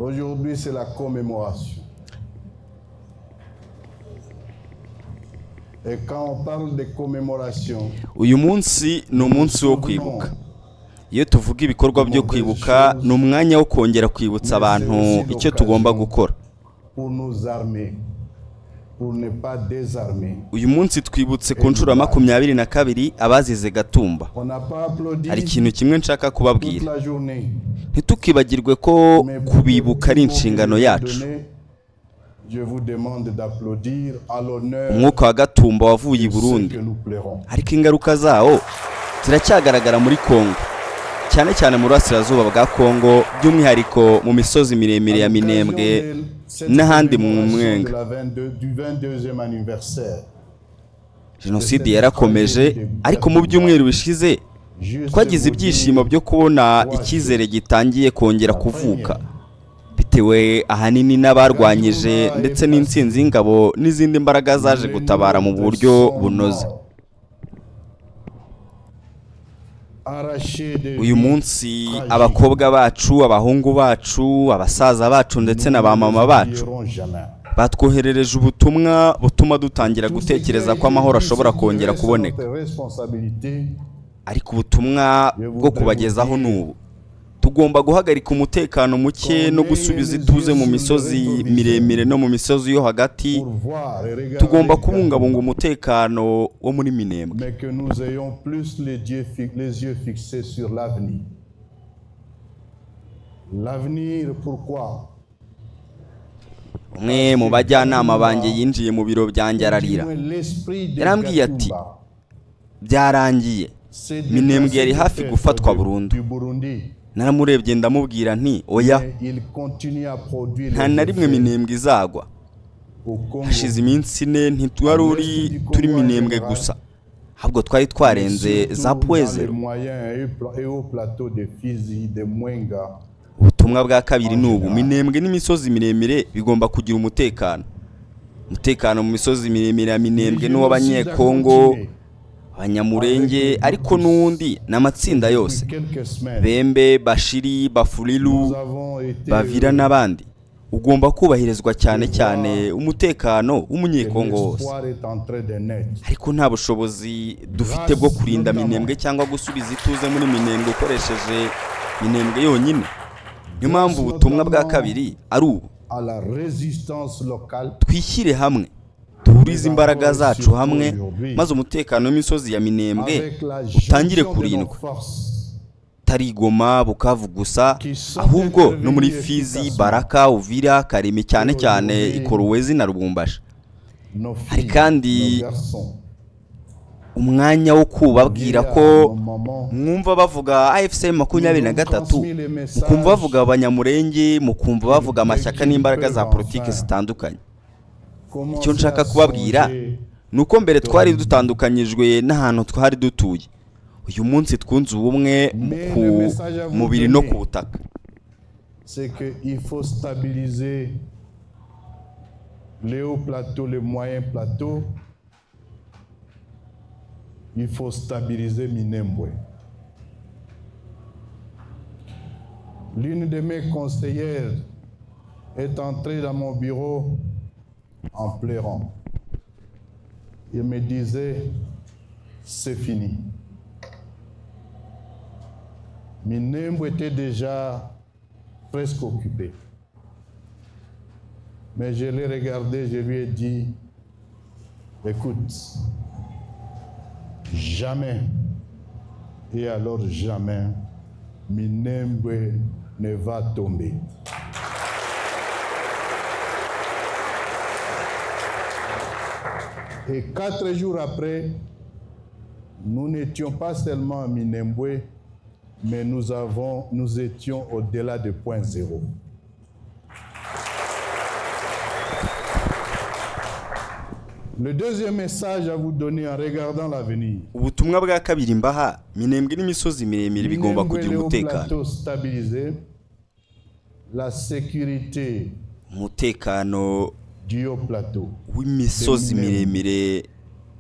Aujourd'hui, c'est la commémoration. Et quand on parle de commémoration, Uyu munsi ni umunsi wo kwibuka. Iyo tuvuga ibikorwa byo kwibuka, ni umwanya wo kongera kwibutsa abantu icyo tugomba gukora. Pour nous armer, pour ne pas désarmer. Uyu munsi twibutse ku nshuro ya 22 abazize Gatumba. On n'a pas applaudi Hari ikintu kimwe nshaka toute kubabwira: la journée. ntitukibagirwe ko Mais kubibuka ari pour inshingano vous yacu. donner, je vous demande d'applaudir à l'honneur Umwuka wa Gatumba wavuye i de ceux Burundi, que nous pleurons. ariko ingaruka zawo ziracyagaragara muri Kongo, cyane cyane mu burasirazuba bwa Kongo, by'umwihariko mu misozi miremire ya Minembwe n'ahandi mu Mwenga. De la 22, du 22e anniversaire. Jenoside yarakomeje, ariko mu byumweru bishize Juste twagize vous ibyishimo dire, byo kubona icyizere gitangiye kongera kuvuka, bitewe ahanini n'abarwanyije ndetse n'intsinzi y'ingabo n'izindi mbaraga zaje les gutabara mu nôtres buryo sont bunoze. morts. Arrachés des Uyu vies munsi tragiques. abakobwa bacu, abahungu bacu, abasaza bacu ndetse na ba mama Nous ne bacu les oublierons jamais. batwoherereje ubutumwa butuma dutangira gutekereza ko amahoro ashobora kongera kuboneka. Notre responsabilité, Ariko ubutumwa bwo kubagezaho ni ubu: tugomba guhagarika umutekano muke no gusubiza ituze mu misozi miremire no mu misozi yo hagati. Pour voir et regarder Tugomba kubungabunga umutekano wo muri Minembwe. Mais que nous ayons plus les yeux fixés sur l'avenir. L'avenir, pourquoi? Umwe mu bajyanama banjye yinjiye mu biro byanjye ararira. Du moins, l'esprit de Yarambwiye ati, Gatumba "Byarangiye, s'est Minembwe yari déplacé hafi peut-être gufatwa burundu." du Burundi, Naramurebye ndamubwira nti: "Oya, mais il continue à produire nta les na rimwe effets Minembwe izagwa." au Congo, Hashize iminsi 4 ntitwari uri turi Minembwe gusa, ahubwo twari twarenze surtout za dans les Point Zéro. moyens et hauts plateaux de Fizi, de Mwenga. Ubutumwa bwa kabiri ni ubu: Minembwe n'imisozi miremire bigomba kugira umutekano. Umutekano mu misozi miremire ya Minembwe n'uw'Abanyekongo, Abanyamurenge, ariko n'undi ni amatsinda yose, Quelques semaines, Bembe, Bashiri, Bafurilu, nous avons été Bavira n'abandi, ugomba kubahirizwa, cyane cyane umutekano w'Umunyekongo wose. L'espoir est en train de naître. Ariko nta bushobozi dufite bwo kurinda Minembwe cyangwa gusubiza ituze muri Minembwe ukoresheje Minembwe yonyine. Niyo mpamvu ubutumwa bwa kabiri ari ubu: À la résistance locale, twishyire hamwe, duhurize imbaraga zacu hamwe, maze umutekano w'imisozi ya Minembwe avec la utangire jonction de nos kurindwa, forces atari Goma, Bukavu gusa, ahubwo no muri Fizi, Baraka, Uvira, Kalemie, cyane cyane i Kolwezi na Lubumbashi. Nos Hari filles, kandi nos garçons, umwanya wo kubabwira ko nos mamans, mwumva bavuga AFC 23, mukumva bavuga Abanyamurenge, mukumva bavuga amashyaka n'imbaraga za politiki zitandukanye. Icyo nshaka kubabwira ni uko mbere twari dutandukanyijwe n'ahantu twari dutuye, uyu munsi twunze ubumwe ku mubiri no ku butaka. C'est qu'il faut stabiliser les hauts plateaux, les moyens plateaux. Il faut stabiliser Minembwe. L'une de mes conseillères est entrée dans mon bureau en pleurant. Il me disait: "C'est fini." Minembwe était déjà presque occupé. Mais je l'ai regardé, je lui ai dit: "Écoute, jamais, et alors jamais, Minembwe ne va tomber." Et 4 jours après, nous n'étions pas seulement à Minembwe, mais nous étions au-delà de Point Zéro. Le deuxième message à vous donner en regardant l'avenir. Ubutumwa bwa kabiri mbaha: Minembwe n'imisozi miremire bigomba Minembwe, kugira les hauts umutekano. Plateaux stabilisés, la sécurité Umutekano du haut plateau, w'imisozi miremire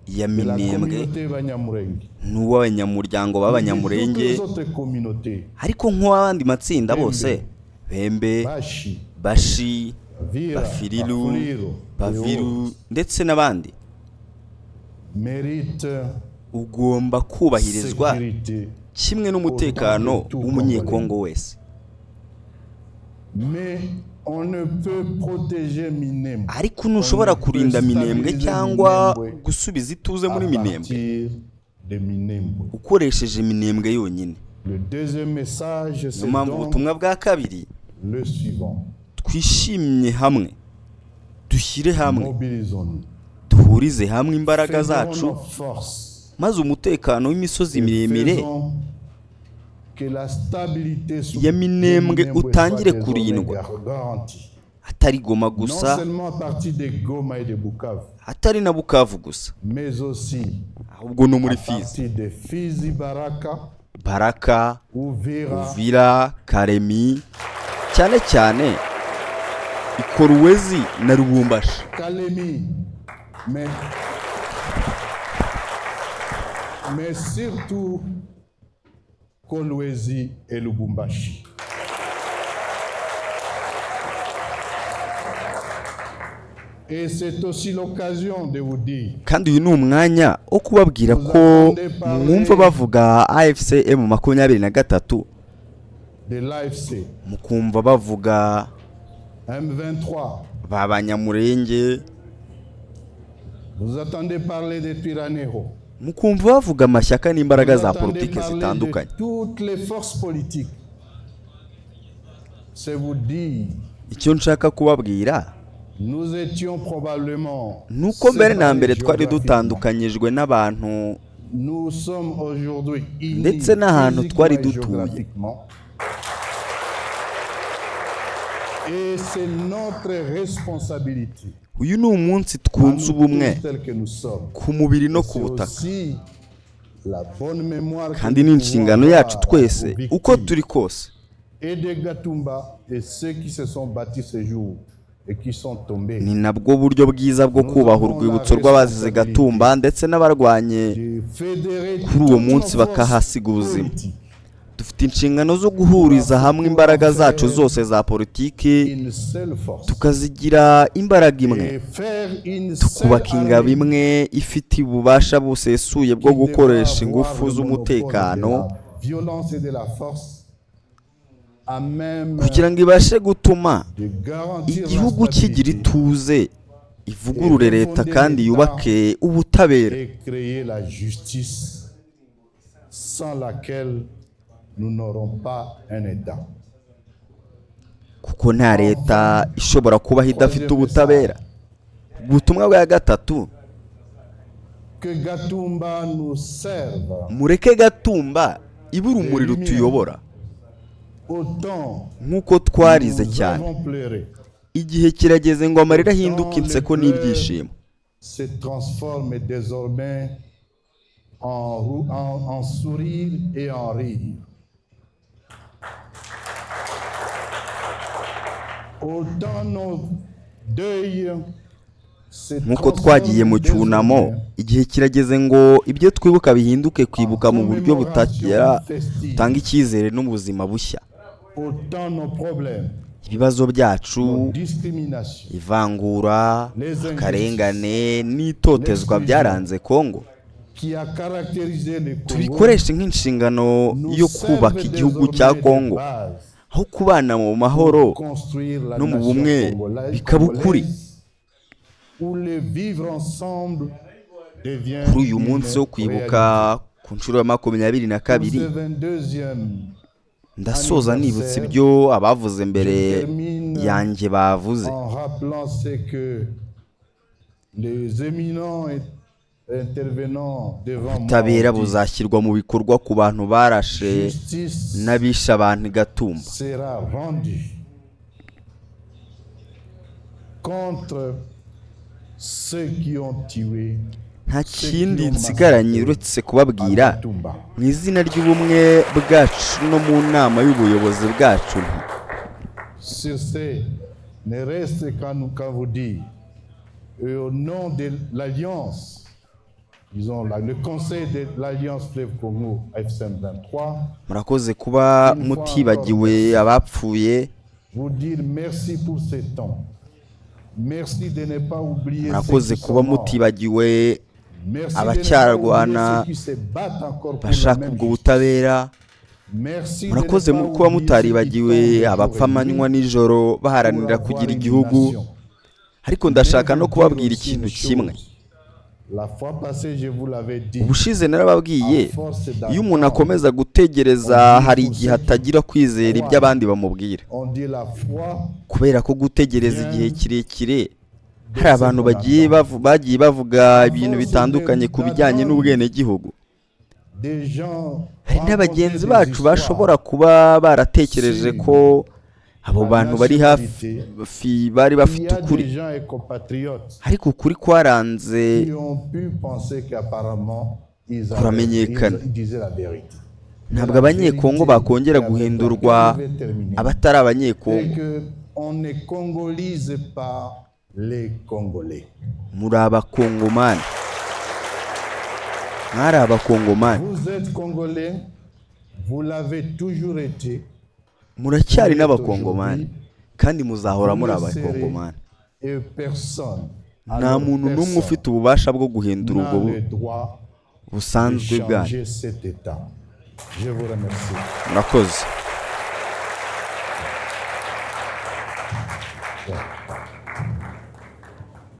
ya de la Minembwe communauté Banyamurenge, n'uw'abanyamuryango de b'Abanyamurenge, toutes les autres communautés, ariko nk'uw'abandi matsinda bose, Bembe, Bashi, Bashi, Vira, Bafiriru, Bafuliro et Baviru autres ndetse n'abandi, méritent ugomba kubahirizwa sécurité. kimwe n'umutekano w'Umunyekongo wese. Mais on ne peut protéger Minembwe Ariko ntushobora kurinda Minembwe cyangwa gusubiza ituze à muri Minembwe partir de Minembwe. ukoresheje Minembwe yonyine. Le deuxième message, Niyo c'est mpamvu donc ubutumwa bwa kabiri, le suivant. twishimye hamwe, dushyire hamwe, Mobilisons-nous. duhurize hamwe imbaraga Fédérons zacu, nos forces maze umutekano w'imisozi et miremire faisons que la stabilité sous ya Minembwe Minembwe soit utangire désormais kurindwa. garantie. Atari Goma Non gusa, seulement à partir de Goma et de Bukavu, atari na Bukavu gusa, mais aussi ahubwo no muri à Fizi, partir de Fizi, Baraka, Baraka, Uvira, Uvira, Karemi, cyane cyane Ikoruwezi na Lubumbashi. Kalemi, mais surtout Kolwezi et Lubumbashi. Et c'est aussi l'occasion de vous dire Kandi uyu ni umwanya wo kubabwira ko mwumva bavuga AFC M23, de l'AFC, mukumva bavuga M23, ba Banyamurenge, vous attendez parler de Twirwaneho, mukumva bavuga amashyaka n'imbaraga vous za attendez politiki parler zitandukanye. de toutes les forces politiques. C'est vous dire, Icyo nshaka kubabwira nous étions probablement ni uko mbere na séparés mbere twari géographiquement. dutandukanyijwe n'abantu Nous sommes aujourd'hui unis ndetse n'ahantu twari physiquement et dutuye. géographiquement. Et c'est notre responsabilité, Uyu ni umunsi à twunze nous ubumwe tous tels que nous sommes. ku mubiri no ku C'est butaka, aussi la bonne mémoire que kandi nous ni inshingano pouvons yacu avoir twese aux uko victimes turi kose. et de Gatumba et ceux qui se sont battus ce jour et qui sont tombés. Ni nabwo buryo bwiza bwo kubaha urwibutso rw'abazize Gatumba ndetse n'abarwanye De fédérer kuri uwo toutes munsi nos forces bakahasiga ubuzima. politiques, Dufite inshingano zo guhuriza hamwe imbaraga zacu zose za politiki, une seule force tukazigira imbaraga imwe, et faire une seule tukubaka ingabo armée imwe ifite ububasha busesuye bwo qui devra gukoresha avoir ingufu le monopole de z'umutekano la violence et de la force à même kugira ngo ibashe gutuma de garantir la igihugu kigira stabilité ituze, ivugurure leta kandi yubake ubutabera, et créer la justice sans laquelle nous n'aurons pas un État. Kuko nta leta ishobora kubaho idafite ubutabera. Ubutumwa bwa gatatu, Que Gatumba nous serve mureke Gatumba ibe urumuri rutuyobora autant nk'uko twarize nous cyane. avons pleuré Igihe kirageze ngo amarira ahinduke inseko n'ibyishimo, se transforme désormais en sourire et en rire. Autant nos deuils se Nk'uko twagiye mu transforment cyunamo, désormais igihe kirageze ngo ibyo twibuka bihinduke kwibuka mu buryo butagira butanga icyizere n'ubuzima bushya. Autant nos problèmes, Ibibazo byacu, nos discriminations, ivangura, akarengane n'itotezwa byaranze Kongo, qui a caractérisé le Congo, tubikoreshe nk'inshingano nous yo kubaka servent igihugu cya désormais de Kongo, base aho kubana mu mahoro pour construire la no mu nation bumwe congolaise, bikaba ukuri. congolaise, où le vivre ensemble devient Kuri uyu une munsi wo kwibuka ku nshuro ya makumyabiri na réalité. kabiri, Pour ce 22e ndasoza nibutsa ibyo abavuze mbere yanjye bavuze. en rappelant ce que les éminents intervenants devant moi Ubutabera ont dit. buzashyirwa mu bikorwa ku bantu barashe Justice n'abishe abantu i Gatumba, sera rendue contre ceux qui ont tué Nta kindi nsigaranye uretse à kubabwira Gatumba. mu izina ry'ubumwe bwacu no mu nama y'ubuyobozi bwacu nti Sur ce, ne reste qu'à vous dire, et au nom de l'Alliance, disons le Conseil de l'Alliance Fleuve Congo FCM 23, Murakoze kuba mutibagiwe abapfuye. Vous dire merci pour ce temps. Merci de ne pas oublier ceux Murakoze qui kuba sont morts. mutibagiwe Merci de ne pas abacyarwana oublier ceux qui se battent encore pour la bashaka même ubwo justice. butabera. Merci de ne Murakoze pas mu kuba oublier ceux qui mutaribagiwe tombent jour abapfa et amanywa nuit nijoro pour baharanira avoir kugira une igihugu. nation. Ariko Mais ndashaka no vous dire kubabwira aussi ikintu une kimwe. chose. La fois passée, je vous l'avais dit, Ubushize narababwiye, à force iyo umuntu d'attendre, akomeza gutegereza hari igihe atagira kwizera ibyo abandi bamubwira, on dit la foi kubera ko gutegereza igihe kirekire de hari ce abantu qu'on bagiye attend. bagiye bavuga À ibintu force bitandukanye ku bijyanye d'attendre, n'ubwenegihugu. des gens Hari racontaient n'abagenzi des bacu histoires bashobora kuba baratekereje sur ko abo la bantu bari nationalité. hafi bari Il y bafite a ukuri, des gens et compatriotes ariko ukuri kwaranze qui ont pu penser qu'apparemment ils avaient, kuramenyekana. ils disaient la vérité. Mais Ntabwo la Abanyekongo vérité bakongera avec guhindurwa laquelle je vais terminer abatari est Abanyekongo. que on ne congolise pas les Congolais. Muri Abakongomani, mwari Abakongomani, Vous êtes Congolais, vous l'avez toujours été, muracyari vous l'êtes n'Abakongomani aujourd'hui, kandi muzahora vous muri le serez, Abakongomani. et personne, Nta alors muntu n'umwe personne, ufite ububasha bwo guhindura n'a ubwo le droit de busanzwe bwanyu. changer cet état. Je vous remercie. Murakoze. Voilà.